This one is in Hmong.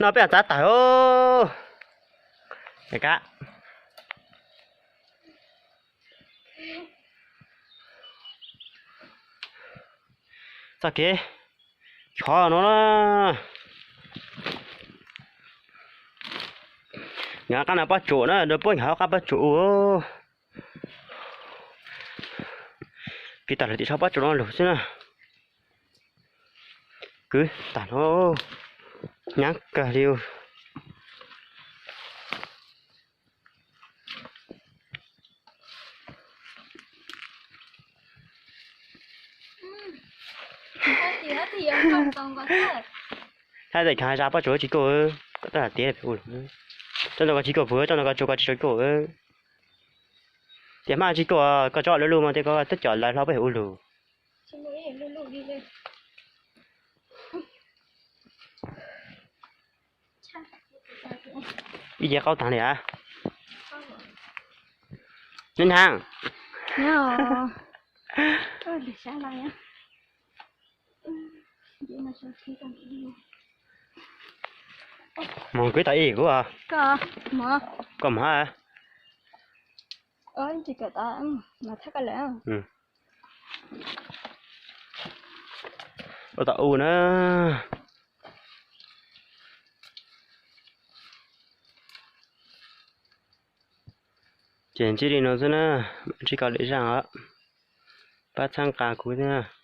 No peb txav tawm os. Ka, txoj kev khov no na. Nyob qab no pob tsuas na, rau puab nyob qab pob tsuas ua. Kwv tag lawm tim sab pob tsuas no lug xwb na. Kwv tag no, nyab kawg li. Thaij tawm khav zaj pob tsuas tsis kauj, koj tab tom tiav pem ua lug. Tsob ntoo koj tsis kauj puag, tsob ntoo koj tsuas koj tsis tshua kauj. Tias hmab tsis kauj, koj tsob lub lub mas tias koj twb coj lawv hlo pem ua lug. Ib ce qaub taag li a. Neb nhaab. Moog kwv tau ib kuv. Koj moog. Ua tau u na. Ces ntsib li no xwb na, tsis koj lwm zaj os. Pab txhawb nqa kuv thiab.